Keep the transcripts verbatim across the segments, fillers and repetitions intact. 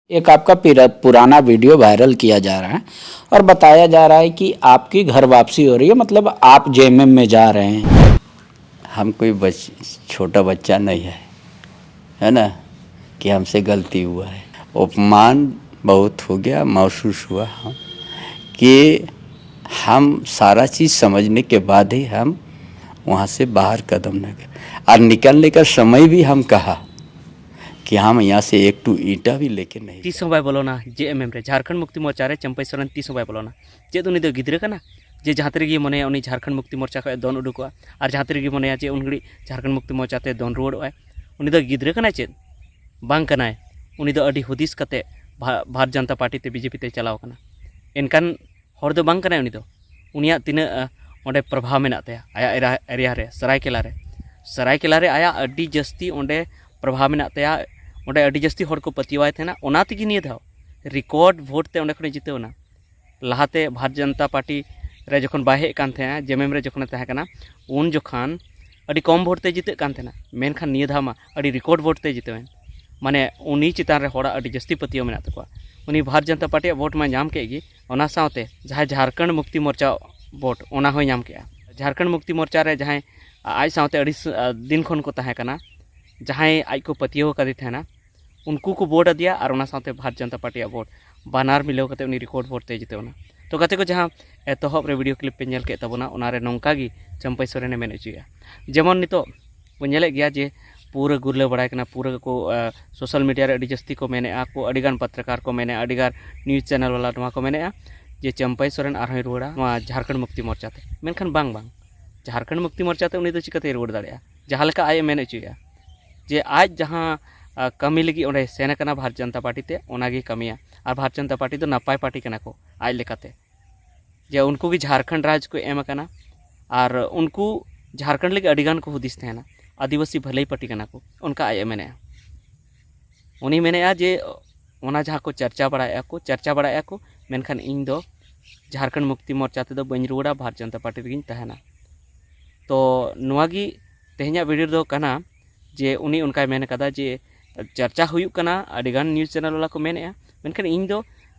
एक आपका पिरा-, पुराना वीडियो वायरल किया जा रहा है और बताया जा रहा है कि आपकी घर वापसी हो रही है, मतलब आप जेएमएम में जा रहे हैं। हम कोई बच-, छोटा बच्चा नहीं है, है ना, कि हमसे गलती हुआ है। अपमान बहुत हो गया, महसूस हुआ हम कि हम सारा चीज़ समझने के बाद ही हम वहाँ से बाहर कदम न गए। और निकलने का समय भी हम कहा कि हम यहाँ से एक टू ईंटा भी लेके नहीं। ᱛᱤᱥ ᱦᱚᱸ ᱵᱟᱭ ᱵᱚᱞᱚᱱᱟ ᱡᱮ ᱮᱢ ᱮᱢ ᱨᱮ, ᱡᱷᱟᱲᱠᱷᱚᱸᱰ ᱢᱩᱠᱛᱤ ᱢᱚᱨᱪᱟ ᱨᱮ ᱪᱟᱹᱢᱯᱟᱹᱭ ᱥᱚᱨᱮᱱ ᱛᱤᱥ ᱦᱚᱸ ᱵᱟᱭ ᱵᱚᱞᱚᱱᱟ᱾ ᱪᱮᱫ ᱩᱱᱤ ᱫᱚ ᱜᱤᱫᱽᱨᱟᱹ ᱠᱟᱱᱟ ᱡᱮ ᱡᱟᱦᱟᱸ ᱛᱤ ᱨᱮᱜᱮ ᱢᱚᱱᱮᱭᱟ ᱩᱱᱤ ᱡᱷᱟᱲᱠᱷᱚᱸᱰ ᱢᱩᱠᱛᱤ ᱢᱚᱨᱪᱟ ᱠᱷᱚᱱ ᱫᱚᱱ ᱩᱰᱩᱠᱚᱜᱼᱟ, ᱟᱨ ᱡᱟᱦᱟᱸ ᱛᱤ ᱨᱮᱜᱮ ᱢᱚᱱᱮᱭᱟ ᱡᱮ ᱩᱱ ᱜᱷᱟᱹᱲᱤᱡ ᱡᱷᱟᱲᱠᱷᱚᱸᱰ ᱢᱩᱠᱛᱤ ᱢᱚᱨᱪᱟ ᱛᱮ ᱫᱚᱱ ᱨᱩᱣᱟᱹᱲᱚᱜᱼᱟᱭ? ᱩᱱᱤ ᱫᱚ ᱜᱤᱫᱽᱨᱟᱹ ᱠᱟᱱᱟᱭ ᱪᱮᱫ? ᱵᱟᱝ ᱠᱟᱱᱟᱭ᱾ ᱩᱱᱤ ᱫᱚ ᱟᱹᱰᱤ ᱦᱩᱫᱤᱥ ᱠᱟᱛᱮ ᱵᱷᱟ-, ᱵᱷᱟᱨᱚᱛ ᱡᱚᱱᱚᱛᱟ ᱯᱟᱨᱴᱤ ᱛᱮ, ᱵᱤᱡᱮᱯᱤ ᱛᱮ ᱪᱟᱞᱟᱣ ᱠᱟᱱᱟ᱾ ᱮᱱᱠᱷᱟᱱ ᱦᱚᱲ ᱫᱚ ᱵᱟᱝ ᱠᱟᱱᱟᱭ ᱩᱱᱤ ᱫᱚ᱾ ᱩᱱᱤᱭᱟᱜ ᱛᱤᱱᱟᱹᱜ, ᱟ, ᱚᱸᱰᱮ ᱯᱨᱚᱵᱷᱟᱵᱽ ᱢᱮᱱᱟᱜ ᱛᱟᱭᱟ ᱟᱭᱟᱜ ᱮᱨᱟ-, ᱮᱨᱤᱭᱟ ᱨᱮ, ᱥᱟᱨᱟᱭᱠᱮᱞᱟ ᱨᱮ᱾ ᱥᱟᱨᱟᱭᱠᱮᱞᱟ ᱨᱮ ᱟᱭᱟᱜ ᱟᱹᱰᱤ ᱡᱟᱹᱥᱛᱤ ᱚᱸᱰᱮ ᱯᱨᱚᱵᱷᱟᱵᱽ ᱢᱮᱱᱟᱜ ᱛᱟᱭᱟ᱾ ᱚᱸᱰᱮ ᱟᱹᱰᱤ ᱡᱟᱹᱥᱛᱤ ᱦᱚᱲ ᱠᱚ ᱯᱟᱹᱛᱭᱟᱹᱣᱟᱭ ᱛᱟᱦᱮᱱᱟ, ᱚᱱᱟ ᱛᱮᱜᱮ ᱱᱤᱭᱟᱹ ᱫᱷᱟᱣ ᱨᱮᱠᱚᱨᱰ ᱵᱷᱳᱴ ᱛᱮ ᱚᱸᱰᱮ ᱠᱷᱚᱱᱮ ᱡᱤᱛᱟᱹᱣ ᱮᱱᱟ᱾ ᱞᱟᱦᱟᱛᱮ ᱵᱷᱟᱨᱚᱛ ᱡᱚᱱᱚᱛᱟ ᱯᱟᱨᱴᱤ ᱨᱮ ᱡᱚᱠᱷᱚᱱ ᱵᱟᱭ ᱦᱮᱡ ᱠᱟᱱ ᱛᱟᱦᱮᱸᱜᱼᱟ, ᱡᱮᱢᱮᱢ ᱨᱮ ᱡᱚᱠᱷᱚᱱᱮ ᱛᱟᱦᱮᱸ ᱠᱟᱱᱟ, ᱩᱱ ᱡᱚᱠᱷᱚᱱ ᱟᱹᱰᱤ ᱠᱚᱢ ᱵᱷᱳᱴ ᱛᱮ ᱡᱤᱛᱟᱹᱜ ᱠᱟᱱ ᱛᱟᱦᱮᱱᱟ, ᱢᱮᱱᱠᱷᱟᱱ ᱱᱤᱭᱟᱹ ᱫᱷᱟᱣ ᱢᱟ ᱟᱹᱰᱤ ᱨᱮᱠᱚᱨᱰ ᱵᱷᱳᱴ ᱛᱮ ᱡᱤᱛᱟᱹᱣᱮᱱ᱾ ᱢᱟᱱᱮ ᱩᱱᱤ ᱪᱮᱛᱟᱱ ᱨᱮ ᱦᱚᱲᱟᱜ ᱟᱹᱰᱤ ᱡᱟᱹᱥᱛᱤ ᱯᱟᱹᱛᱭᱟᱹᱣ ᱢᱮᱱᱟᱜ ᱛᱟᱠᱚᱣᱟ᱾ ᱩᱱᱤ ᱵᱷᱟᱨᱚᱛ ᱡᱚᱱᱚᱛᱟ ᱯᱟᱨᱴᱤᱭᱟᱜ ᱵᱷᱳᱴ ᱢᱟ ᱧᱟᱢ ᱠᱮᱫ ᱜᱮ, ᱚᱱᱟ ᱥᱟᱶᱛᱮ ᱡᱟᱦᱟᱸᱭ ᱡᱷᱟᱲᱠᱷᱚᱸᱰ ᱢᱩᱠᱛᱤ ᱢᱚᱨᱪᱟ ᱵᱷᱳᱴ, ᱚᱱᱟ ᱦᱚᱸᱭ ᱧᱟᱢ ᱠᱮᱜᱼᱟ᱾ ᱡᱷᱟᱨᱠᱷᱚᱸᱰ ᱢᱩᱠᱛᱤ ᱢᱚᱨᱪᱟ ᱨᱮ ᱡᱟᱦᱟᱸᱭ ᱟᱡ ᱥᱟᱶᱛᱮ ᱟᱹᱰᱤ ᱥ-, ᱫᱤᱱ ᱠᱷᱚᱱ ᱠᱚ ᱛᱟᱦᱮᱸ ᱠᱟᱱᱟ, ᱡᱟᱦᱟᱸᱭ ᱟᱡ ᱠᱚ ᱯᱟᱹᱛᱭᱟᱹᱣ ᱟᱠᱟᱫᱮ ᱛᱟᱦᱮᱱᱟ, ᱩᱱᱠᱩ ᱠᱚ ᱵᱷᱳᱴ ᱟᱫᱮᱭᱟ ᱟᱨ ᱚᱱᱟ ᱥᱟᱶᱛᱮ ᱵᱷᱟᱨᱚᱛ ᱡᱚᱱᱚᱛᱟ ᱯᱟᱨᱴᱤᱭᱟᱜ ᱵᱷᱳᱴ, ᱵᱟᱱᱟᱨ ᱢᱤᱞᱟᱹᱣ ᱠᱟᱛᱮ ᱩᱱᱤ ᱨᱮᱠᱚᱨᱰ ᱵᱷᱳᱴ ᱛᱮᱭ ᱡᱤᱛᱟᱹᱣ ᱮᱱᱟ᱾ ᱛᱚ ᱜᱟᱛᱮ ᱠᱚ, ᱡᱟᱦᱟᱸ ᱮᱛᱚᱦᱚᱵ ᱨᱮ ᱵᱷᱤᱰᱤᱭᱳ ᱠᱞᱤᱯ ᱯᱮ ᱧᱮᱞ ᱠᱮᱫ ᱛᱟᱵᱚᱱᱟ, ᱚᱱᱟ ᱨᱮ ᱱᱚᱝᱠᱟ ᱜᱮ ᱪᱟᱹᱢᱯᱟᱹᱭ ᱥᱚᱨᱮᱱᱮ ᱢᱮᱱ ᱦᱚᱪᱚᱭᱮᱫᱼᱟ᱾ ᱡᱮᱢᱚᱱ ᱱᱤᱛᱚᱜ ᱵᱚᱱ ᱧᱮᱞᱮᱫ ᱜᱮᱭᱟ ᱡᱮ ᱯᱩᱨᱟᱹ ᱜᱩᱨᱞᱟᱹ ᱵᱟᱲᱟᱭ ᱠᱟᱱᱟ, ᱯᱩᱨᱟᱹ ᱠᱚ, ᱟ, ᱥᱳᱥᱟᱞ ᱢᱤᱰᱤᱭᱟ ᱨᱮ ᱟᱹᱰᱤ ᱡᱟᱹᱥᱛᱤ ᱠᱚ ᱢᱮᱱᱮᱫᱼᱟ ᱠᱚ, ᱟᱹᱰᱤᱜᱟᱱ ᱯᱚᱛᱨᱚᱠᱟᱨ ᱠᱚ ᱢᱮᱱᱮᱫᱼᱟ, ᱟᱹᱰᱤᱜᱟᱱ ᱱᱤᱭᱩᱡᱽ ᱪᱮᱱᱮᱞ ᱵᱟᱞᱟ ᱱᱚᱣᱟ ᱠᱚ ᱢᱮᱱᱮᱫᱼᱟ ᱡᱮ ᱪᱟᱹᱢᱯᱟᱹᱭ ᱥᱚᱨᱮᱱ ᱟᱨᱦᱚᱸᱭ ᱨᱩᱣᱟᱹᱲᱟ ᱱᱚᱣᱟ ᱡᱷᱟᱨᱠᱷᱚᱸᱰ ᱢᱩᱠᱛᱤ ᱢᱚᱨᱪᱟ ᱛᱮ᱾ ᱢᱮᱱᱠᱷᱟᱱ ᱵᱟᱝ, ᱵᱟᱝ, ᱡᱷᱟᱨᱠᱷᱚᱸᱰ ᱢᱩᱠᱛᱤ ᱢᱚᱨᱪᱟ ᱛᱮ ᱩᱱᱤ ᱫᱚ ᱪᱤᱠᱟᱹᱛᱮᱭ ᱨᱩᱣᱟᱹᱲ ᱫᱟᱲᱮᱭᱟᱜᱼᱟ? ᱡᱟᱦᱟᱸ ᱞᱮᱠᱟ ᱟᱡ ᱮ ᱢᱮᱱ ᱦᱚᱪᱚᱭᱮᱫᱼᱟ ᱡᱮ ᱟᱡ ᱡᱟᱦᱟᱸ, ᱟ, ᱠᱟᱹᱢᱤ ᱞᱟᱹᱜᱤᱫ ᱚᱸᱰᱮ ᱥᱮᱱ ᱟᱠᱟᱱᱟ ᱵᱷᱟᱨᱚᱛ ᱡᱚᱱᱚᱛᱟ ᱯᱟᱨᱴᱤ ᱛᱮ, ᱚᱱᱟᱜᱮᱭ ᱠᱟᱹᱢᱤᱭᱟ᱾ ᱟᱨ ᱵᱷᱟᱨᱚᱛ ᱡᱚᱱᱚᱛᱟ ᱯᱟᱨᱴᱤ ᱫᱚ ᱱᱟᱯᱟᱭ ᱯᱟᱨᱴᱤ ᱠᱟᱱᱟ ᱠᱚ ᱟᱡ ᱞᱮᱠᱟᱛᱮ, ᱡᱮ ᱩᱱᱠᱩ ᱜᱮ ᱡᱷᱟᱨᱠᱷᱚᱸᱰ ᱨᱟᱡᱽ ᱠᱚ ᱮᱢ ᱟᱠᱟᱱᱟ᱾ ᱟᱨ ᱩᱱᱠᱩ ᱡᱷᱟᱨᱠᱷᱚᱸᱰ ᱞᱟᱹᱜᱤᱫ ᱟᱹᱰᱤᱜᱟᱱ ᱠᱚ ᱦᱩᱫᱤᱥ ᱛᱟᱦᱮᱱᱟ, ᱟᱹᱫᱤᱵᱟᱹᱥᱤ ᱵᱷᱟᱹᱞᱟᱹᱭ ᱯᱟᱨᱴᱤ ᱠᱟᱱᱟ ᱠᱚ, ᱚᱱᱠᱟ ᱟᱡ ᱮ ᱢᱮᱱᱮᱫᱼᱟ᱾ ᱩᱱᱤ ᱢᱮᱱᱮᱫᱼᱟ ᱡᱮ ᱚᱱᱟ ᱡᱟᱦᱟᱸ ᱠᱚ ᱪᱟᱨᱪᱟ ᱵᱟᱲᱟᱭᱮᱫᱼᱟ ᱠᱚ, ᱪᱟᱨᱪᱟ ᱵᱟᱲᱟᱭᱮᱫᱼᱟ ᱠᱚ, ᱢᱮᱱᱠᱷᱟᱱ ᱤᱧ ᱫᱚ ᱡᱷᱟᱨᱠᱷᱚᱸᱰ ᱢᱩᱠᱛᱤ ᱢᱚᱨᱪᱟ ᱛᱮᱫᱚ ᱵᱟᱹᱧ ᱨᱩᱣᱟᱹᱲᱟ, ᱵᱷᱟᱨᱚᱛ ᱡᱚᱱᱚᱛᱟ ᱯᱟᱨᱴᱤ ᱨᱮᱜᱮᱧ ᱛᱟᱦᱮᱱᱟ᱾ ᱛᱚ ᱱᱚᱣᱟ ᱜᱮ ᱛᱮᱦᱮᱧᱟᱜ ᱵᱷᱤᱰᱤᱭᱳ ᱫᱚ ᱠᱟᱱᱟ ᱡᱮ ᱩᱱᱤ ᱚᱱᱠᱟᱭ ᱢᱮᱱ ᱠᱟᱫᱟ ᱡᱮ ᱪᱟᱨᱪᱟ ᱦᱩᱭᱩᱜ ᱠᱟᱱᱟ, ᱟᱹᱰᱤᱜᱟᱱ news channel ᱵᱟᱞᱟ ᱠᱚ ᱢᱮᱱᱮᱫᱼᱟ, ᱢᱮᱱᱠᱷᱟᱱ ᱤᱧ ᱫᱚ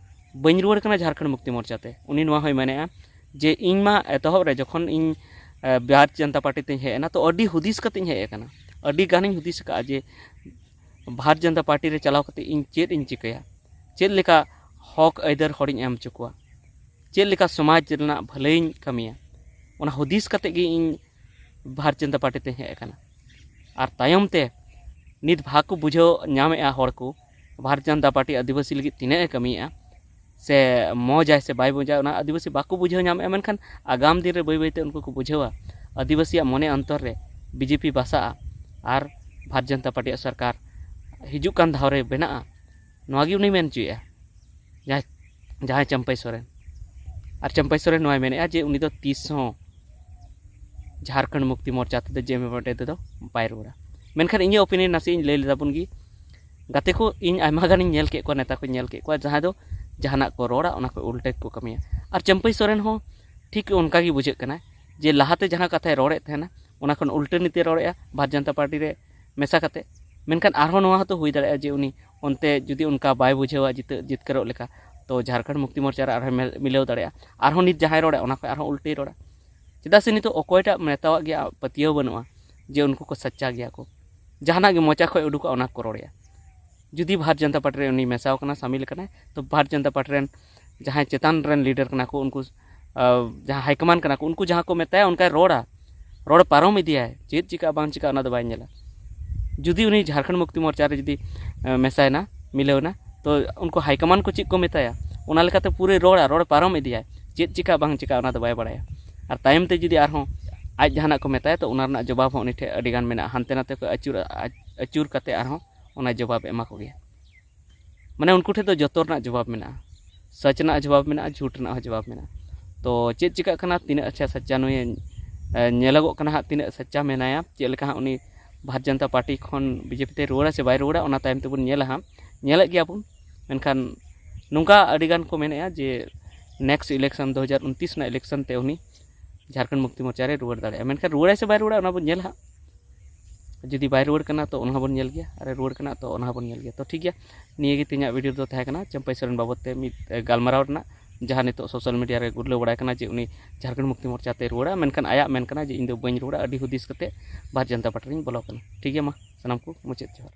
ᱵᱟᱹᱧ ᱨᱩᱣᱟᱹᱲ ᱠᱟᱱᱟ ᱡᱷᱟᱲᱠᱷᱚᱸᱰ ᱢᱩᱠᱛᱤ ᱢᱳᱨᱪᱟ ᱛᱮ᱾ ᱩᱱᱤ ᱱᱚᱣᱟ ᱦᱚᱸᱭ ᱢᱮᱱᱮᱫᱼᱟ ᱡᱮ ᱤᱧ ᱢᱟ ᱮᱛᱚᱦᱚᱵ ᱨᱮ ᱡᱚᱠᱷᱚᱱ ᱤᱧ ᱵᱷᱟᱨᱚᱛ ᱡᱚᱱᱚᱛᱟ ᱯᱟᱨᱴᱤ ᱛᱮᱧ ᱦᱮᱡ ᱮᱱᱟ, ᱛᱚ ᱟᱹᱰᱤ ᱦᱩᱫᱤᱥ ᱠᱟᱛᱮᱧ ᱦᱮᱡ ᱟᱠᱟᱱᱟ, ᱟᱹᱰᱤ ᱜᱟᱱᱤᱧ ᱦᱩᱫᱤᱥ ᱟᱠᱟᱫᱼᱟ ᱡᱮ ᱵᱷᱟᱨᱚᱛ ᱡᱚᱱᱚᱛᱟ ᱯᱟᱨᱴᱤ ᱨᱮ ᱪᱟᱞᱟᱣ ᱠᱟᱛᱮ ᱤᱧ ᱪᱮᱫ ᱤᱧ ᱪᱤᱠᱟᱹᱭᱟ, ᱪᱮᱫ ᱞᱮᱠᱟ ᱦᱚᱠ ᱟᱹᱭᱫᱟᱹᱨ ᱦᱚᱲᱤᱧ ᱮᱢ ᱦᱚᱪᱚ ᱠᱚᱣᱟ, ᱪᱮᱫ ᱞᱮᱠᱟ ᱥᱚᱢᱟᱡᱽ ᱨᱮᱱᱟᱜ ᱵᱷᱟᱹᱞᱟᱹᱭᱤᱧ ᱠᱟᱹᱢᱤᱭᱟ᱾ ᱚᱱᱟ ᱦᱩᱫᱤᱥ ᱠᱟᱛᱮ ᱜᱮ ᱤᱧ ᱵᱷᱟᱨᱚᱛ ᱡᱚᱱᱚᱛᱟ ᱯᱟᱨᱴᱤ ᱛᱮᱧ ᱦᱮᱡ ᱟᱠᱟᱱᱟ᱾ ᱟᱨ ᱛᱟᱭᱚᱢ ᱛᱮ ᱱᱤᱛ ᱵᱷᱟᱜᱽ ᱠᱚ ᱵᱩᱡᱷᱟᱹᱣ ᱧᱟᱢᱮᱫᱼᱟ ᱦᱚᱲ ᱠᱚ, ᱵᱷᱟᱨᱚᱛ ᱡᱚᱱᱚᱛᱟ ᱯᱟᱨᱴᱤ ᱟᱹᱫᱤᱵᱟᱹᱥᱤ ᱞᱟᱹᱜᱤᱫ ᱛᱤᱱᱟᱹᱜ ᱮ ᱠᱟᱹᱢᱤᱭᱮᱫᱼᱟ, ᱥᱮ ᱢᱚᱡᱟᱭ ᱥᱮ ᱵᱟᱭ ᱢᱚᱡᱟ, ᱚᱱᱟ ᱟᱹᱫᱤᱵᱟᱹᱥᱤ ᱵᱟᱠᱚ ᱵᱩᱡᱷᱟᱹᱣ ᱧᱟᱢᱮᱫᱼᱟ᱾ ᱢᱮᱱᱠᱷᱟᱱ ᱟᱜᱟᱢ ᱫᱤᱱ ᱨᱮ ᱵᱟᱹᱭ ᱵᱟᱹᱭᱛᱮ ᱩᱱᱠᱩ ᱠᱚ ᱵᱩᱡᱷᱟᱹᱣᱟ ᱟᱹᱫᱤᱵᱟᱹᱥᱤᱭᱟᱜ ᱢᱚᱱᱮ ᱚᱱᱛᱚᱨ ᱨᱮ ᱵᱤᱡᱮᱯᱤ ᱵᱟᱥᱟᱜᱼᱟ ᱟᱨ ᱵᱷᱟᱨᱚᱛ ᱡᱚᱱᱚᱛᱟ ᱯᱟᱨᱴᱤᱭᱟᱜ ᱥᱚᱨᱠᱟᱨ ᱦᱤᱡᱩᱜ ᱠᱟᱱ ᱫᱷᱟᱣ ᱨᱮ ᱵᱮᱱᱟᱜᱼᱟ᱾ ᱱᱚᱣᱟ ᱜᱮ ᱩᱱᱤᱭ ᱢᱮᱱ ᱦᱚᱪᱚᱭᱮᱫᱼᱟ, ᱡᱟᱦᱟᱸᱭ ᱡᱟᱦᱟᱸᱭ ᱪᱟᱹᱢᱯᱟᱹᱭ ᱥᱚᱨᱮᱱ᱾ ᱟᱨ ᱪᱟᱹᱢᱯᱟᱹᱭ ᱥᱚᱨᱮᱱ ᱱᱚᱣᱟᱭ ᱢᱮᱱᱮᱫᱼᱟ ᱡᱮ ᱩᱱᱤ ᱫᱚ ᱛᱤᱥ ᱦᱚᱸ ᱡᱷᱟᱲᱠᱷᱚᱸᱰ ᱢᱩᱠᱛᱤ ᱢᱳᱨᱪᱟ ᱛᱮᱫᱚ, ᱡᱮ ᱮᱢ ᱮᱢ ᱯᱟᱨᱴᱤ ᱛᱮᱫᱚ ᱵᱟᱭ ᱨᱩᱣᱟᱹᱲᱟ᱾ ᱢᱮᱱᱠᱷᱟᱱ ᱤᱧᱟᱹᱜ opinion ᱱᱟᱥᱮ ᱤᱧ ᱞᱟᱹᱭ ᱞᱮᱫᱟ ᱵᱚᱱ ᱜᱮ᱾ ᱜᱟᱛᱮ ᱠᱚ, ᱤᱧ ᱟᱭᱢᱟ ᱜᱟᱱᱤᱧ ᱧᱮᱞ ᱠᱮᱫ ᱠᱚᱣᱟ, ᱱᱮᱛᱟ ᱠᱚᱧ ᱧᱮᱞ ᱠᱮᱫ ᱠᱚᱣᱟ, ᱡᱟᱦᱟᱸᱭ ᱫᱚ ᱡᱟᱦᱟᱱᱟᱜ ᱠᱚ ᱨᱚᱲᱟ, ᱚᱱᱟ ᱠᱚ ᱩᱞᱴᱟᱹ ᱜᱮᱠᱚ ᱠᱟᱹᱢᱤᱭᱟ᱾ ᱟᱨ ᱪᱟᱹᱢᱯᱟᱹᱭ ᱥᱚᱨᱮᱱ ᱦᱚᱸ ᱴᱷᱤᱠ ᱚᱱᱠᱟ ᱜᱮ ᱵᱩᱡᱷᱟᱹᱜ ᱠᱟᱱᱟ ᱡᱮ ᱞᱟᱦᱟᱛᱮ ᱡᱟᱦᱟᱸ ᱠᱟᱛᱷᱟᱭ ᱨᱚᱲᱮᱫ ᱛᱟᱦᱮᱱᱟ, ᱚᱱᱟ ᱠᱷᱚᱱ ᱩᱞᱴᱟᱹ ᱱᱤᱛᱮ ᱨᱚᱲᱮᱫᱼᱟ ᱵᱷᱟᱨᱚᱛ ᱡᱚᱱᱚᱛᱟ ᱯᱟᱨᱴᱤ ᱨᱮ ᱢᱮᱥᱟ ᱠᱟᱛᱮ᱾ ᱢᱮᱱᱠᱷᱟᱱ ᱟᱨᱦᱚᱸ ᱱᱚᱣᱟ ᱦᱚᱸᱛᱚ ᱦᱩᱭ ᱫᱟᱲᱮᱭᱟᱜᱼᱟ ᱡᱮ ᱩᱱᱤ ᱚᱱᱛᱮ ᱡᱩᱫᱤ ᱚᱱᱠᱟ ᱵᱟᱭ ᱵᱩᱡᱷᱟᱹᱣᱟ ᱡᱤᱛᱟᱹ-, ᱡᱤᱛᱠᱟᱹᱨᱚᱜ ᱞᱮᱠᱟ, ᱛᱚ ᱡᱷᱟᱲᱠᱷᱚᱸᱰ ᱢᱩᱠᱛᱤ ᱢᱳᱨᱪᱟ ᱨᱮ ᱟᱨᱦᱚᱸ ᱢᱮ-, ᱢᱤᱞᱟᱹᱣ ᱫᱟᱲᱮᱭᱟᱜᱼᱟ᱾ ᱟᱨᱦᱚᱸ ᱱᱤᱛ ᱡᱟᱦᱟᱸᱭ ᱨᱚᱲᱟ, ᱚᱱᱟ ᱠᱷᱚᱱ ᱟᱨᱦᱚᱸ ᱩᱞᱴᱟᱹᱭ ᱨᱚᱲᱟ᱾ ᱪᱮᱫᱟᱜ ᱥᱮ ᱱᱤᱛᱚᱜ ᱚᱠᱚᱭᱴᱟᱜ ᱱᱮᱛᱟᱣᱟᱜ ᱜᱮ ᱯᱟᱹᱛᱭᱟᱹᱣ ᱵᱟᱹᱱᱩᱜᱼᱟ ᱡᱮ ᱩᱱᱠᱩ ᱠᱚ ᱥᱟᱪᱪᱟ ᱜᱮᱭᱟ ᱠᱚ᱾ ᱡᱟᱦᱟᱱᱟᱜ ᱜᱮ ᱢᱚᱪᱟ ᱠᱷᱚᱱ ᱩᱰᱩᱠᱚᱜᱼᱟ, ᱚᱱᱟ ᱠᱚ ᱨᱚᱲᱮᱜᱼᱟ᱾ ᱡᱩᱫᱤ ᱵᱷᱟᱨᱚᱛ ᱡᱚᱱᱚᱛᱟ ᱯᱟᱨᱴᱤ ᱨᱮ ᱩᱱᱤ ᱢᱮᱥᱟᱣ ᱠᱟᱱᱟ, ᱥᱟᱢᱤᱞ ᱠᱟᱱᱟᱭ, ᱛᱚ ᱵᱷᱟᱨᱚᱛ ᱡᱚᱱᱚᱛᱟ ᱯᱟᱨᱴᱤ ᱨᱮᱱ ᱡᱟᱦᱟᱸᱭ ᱪᱮᱛᱟᱱ ᱨᱮᱱ leader ᱠᱟᱱᱟ ᱠᱚ, ᱩᱱᱠᱩ, ᱟᱸ, ᱡᱟᱦᱟᱸ high command ᱠᱟᱱᱟ ᱠᱚ, ᱩᱱᱠᱩ ᱡᱟᱦᱟᱸ ᱠᱚ ᱢᱮᱛᱟᱭᱟ, ᱚᱱᱠᱟᱭ ᱨᱚᱲᱟ᱾ ᱨᱚᱲ ᱯᱟᱨᱚᱢ ᱤᱫᱤᱭᱟᱭ, ᱪᱮᱫ ᱪᱤᱠᱟᱹᱜᱼᱟ ᱵᱟᱝ ᱪᱤᱠᱟᱹᱜᱼᱟ, ᱚᱱᱟ ᱫᱚ ᱵᱟᱭ ᱧᱮᱞᱟ᱾ ᱡᱩᱫᱤ ᱩᱱᱤ ᱡᱷᱟᱲᱠᱷᱚᱸᱰ ᱢᱩᱠᱛᱤ ᱢᱳᱨᱪᱟ ᱨᱮ ᱡᱩᱫᱤ, ᱟᱸ, ᱢᱮᱥᱟᱭᱮᱱᱟ, ᱢᱤᱞᱟᱹᱣᱮᱱᱟ, ᱛᱚ ᱩᱱᱠᱩ high command ᱠᱚ ᱪᱮᱫ ᱠᱚ ᱢᱮᱛᱟᱭᱟ, ᱚᱱᱟ ᱞᱮᱠᱟᱛᱮ ᱯᱩᱨᱟᱹᱭ ᱨᱚᱲᱟ, ᱨᱚᱲ ᱯᱟᱨᱚᱢ ᱤᱫᱤᱭᱟᱭ᱾ ᱪᱮᱫ ᱪᱤᱠᱟᱹᱜᱼᱟ ᱵᱟᱝ ᱪᱤᱠᱟᱹᱜᱼᱟ, ᱚᱱᱟ ᱫᱚ ᱵᱟᱭ ᱵᱟᱲᱟᱭᱟ᱾ ᱟᱨ ᱛᱟᱭᱚᱢ ᱛᱮ ᱡᱩᱫᱤ ᱟᱨᱦᱚᱸ ᱟᱡ ᱡᱟᱦᱟᱱᱟᱜ ᱠᱚ ᱢᱮᱛᱟᱭᱟ, ᱛᱚ ᱚᱱᱟ ᱨᱮᱱᱟᱜ ᱡᱚᱵᱟᱵ ᱦᱚᱸ ᱩᱱᱤ ᱴᱷᱮᱱ ᱟᱹᱰᱤ ᱜᱟᱱ ᱢᱮᱱᱟᱜᱼᱟ᱾ ᱦᱟᱱᱛᱮ ᱱᱟᱛᱮ ᱠᱚ ᱟᱹᱪᱩᱨ, ᱟᱹᱪᱩᱨ ᱠᱟᱛᱮ ᱟᱨᱦᱚᱸ ᱚᱱᱟ ᱡᱚᱵᱟᱵ ᱮ ᱮᱢᱟ ᱠᱚᱜᱮᱭᱟ᱾ ᱢᱟᱱᱮ ᱩᱱᱠᱩ ᱴᱷᱮᱱ ᱫᱚ ᱡᱚᱛᱚ ᱨᱮᱱᱟᱜ ᱡᱚᱵᱟᱵ ᱢᱮᱱᱟᱜᱼᱟ, ᱥᱟᱪ ᱨᱮᱱᱟᱜ ᱡᱚᱵᱟᱵ ᱢᱮᱱᱟᱜᱼᱟ, ᱡᱷᱩᱴ ᱨᱮᱱᱟᱜ ᱦᱚᱸ ᱡᱚᱵᱟᱵ ᱢᱮᱱᱟᱜᱼᱟ᱾ ᱛᱚ ᱪᱮᱫ ᱪᱤᱠᱟᱹᱜ ᱠᱟᱱᱟ, ᱛᱤᱱᱟᱹᱜ ᱟᱪᱪᱷᱟ ᱥᱟᱪᱪᱟ ᱱᱩᱭ, ᱮ, ᱧᱮᱞᱚᱜᱚᱜ ᱠᱟᱱᱟ ᱦᱟᱸᱜ, ᱛᱤᱱᱟᱹᱜ ᱥᱟᱪᱪᱟ ᱢᱮᱱᱟᱭᱟ, ᱪᱮᱫ ᱞᱮᱠᱟ ᱦᱟᱸᱜ ᱩᱱᱤ ᱵᱷᱟᱨᱚᱛ ᱡᱚᱱᱚᱛᱟ ᱯᱟᱨᱴᱤ ᱠᱷᱚᱱ ᱵᱤᱡᱮᱯᱤ ᱛᱮ ᱨᱩᱣᱟᱹᱲᱟ ᱥᱮ ᱵᱟᱭ ᱨᱩᱣᱟᱹᱲᱟ, ᱚᱱᱟ ᱛᱟᱭᱚᱢ ᱛᱮᱵᱚᱱ ᱧᱮᱞᱟ ᱦᱟᱸᱜ, ᱧᱮᱞᱮᱫ ᱜᱮᱭᱟ ᱵᱚᱱ᱾ ᱢᱮᱱᱠᱷᱟᱱ ᱱᱚᱝᱠᱟ ᱟᱹᱰᱤ ᱜᱟᱱ ᱠᱚ ᱢᱮᱱᱮᱫᱼᱟ ᱡᱮ next election ᱫᱩ ᱦᱟᱡᱟᱨ ᱩᱱᱛᱤᱥ ᱨᱮᱱᱟᱜ election ᱛᱮ ᱩᱱᱤ ᱡᱷᱟᱲᱠᱷᱚᱸᱰ ᱢᱩᱠᱛᱤ ᱢᱳᱨᱪᱟ ᱨᱮ ᱨᱩᱣᱟᱹᱲ ᱫᱟᱲᱮᱭᱟᱜᱼᱟ᱾ ᱢᱮᱱᱠᱷᱟᱱ ᱨᱩᱣᱟᱹᱲᱟᱭ ᱥᱮ ᱵᱟᱭ ᱨᱩᱣᱟᱹᱲᱟ, ᱚᱱᱟ ᱵᱚᱱ ᱧᱮᱞᱟ ᱦᱟᱸᱜ᱾ ᱡᱩᱫᱤ ᱵᱟᱭ ᱨᱩᱣᱟᱹᱲ ᱠᱟᱱᱟ ᱛᱚ ᱚᱱᱟ ᱦᱚᱸᱵᱚᱱ ᱧᱮᱞ ᱜᱮᱭᱟ, ᱟᱨ ᱮ ᱨᱩᱣᱟᱹᱲ ᱠᱟᱱᱟ ᱛᱚ ᱚᱱᱟ ᱦᱚᱸᱵᱚᱱ ᱧᱮᱞ ᱜᱮᱭᱟ᱾ ᱛᱚ ᱴᱷᱤᱠ ᱜᱮᱭᱟ, ᱱᱤᱭᱟᱹ ᱜᱮ ᱛᱮᱦᱮᱧᱟᱜ ᱵᱷᱤᱰᱤᱭᱳ ᱫᱚ ᱛᱟᱦᱮᱸ ᱠᱟᱱᱟ ᱪᱟᱢᱯᱟᱭ ᱥᱚᱨᱮᱱ ᱵᱟᱵᱚᱫ ᱛᱮ ᱢᱤᱫ ᱜᱟᱞᱢᱟᱨᱟᱣ ᱨᱮᱱᱟᱜ, ᱡᱟᱦᱟᱸ ᱱᱤᱛᱚᱜ ᱥᱳᱥᱟᱞ ᱢᱤᱰᱤᱭᱟ ᱨᱮ ᱜᱩᱨᱞᱟᱹᱣ ᱵᱟᱲᱟᱭ ᱠᱟᱱᱟ ᱡᱮ ᱩᱱᱤ ᱡᱷᱟᱲᱠᱷᱚᱸᱰ ᱢᱩᱠᱛᱤ ᱢᱳᱨᱪᱟ ᱛᱮᱭ ᱨᱩᱣᱟᱹᱲᱟ, ᱢᱮᱱᱠᱷᱟᱱ ᱟᱭᱟᱜ ᱢᱮᱱ ᱠᱟᱱᱟ ᱡᱮ ᱤᱧ ᱫᱚ ᱵᱟᱹᱧ ᱨᱩᱣᱟᱹᱲᱟ, ᱟᱹᱰᱤ ᱦᱩᱫᱤᱥ ᱠᱟᱛᱮ ᱵᱷᱟᱨᱚᱛᱤᱭᱚ ᱡᱚᱱᱚᱛᱟ ᱯᱟᱨᱴᱤ ᱨᱤᱧ ᱵᱚᱞᱚ ᱠᱟᱱᱟ᱾ ᱴᱷᱤᱠ ᱜᱮᱭᱟ, ᱢᱟ ᱥᱟᱱᱟᱢ ᱠᱚ ᱢᱩᱪᱟᱹᱫ ᱡᱚᱦᱟᱨ᱾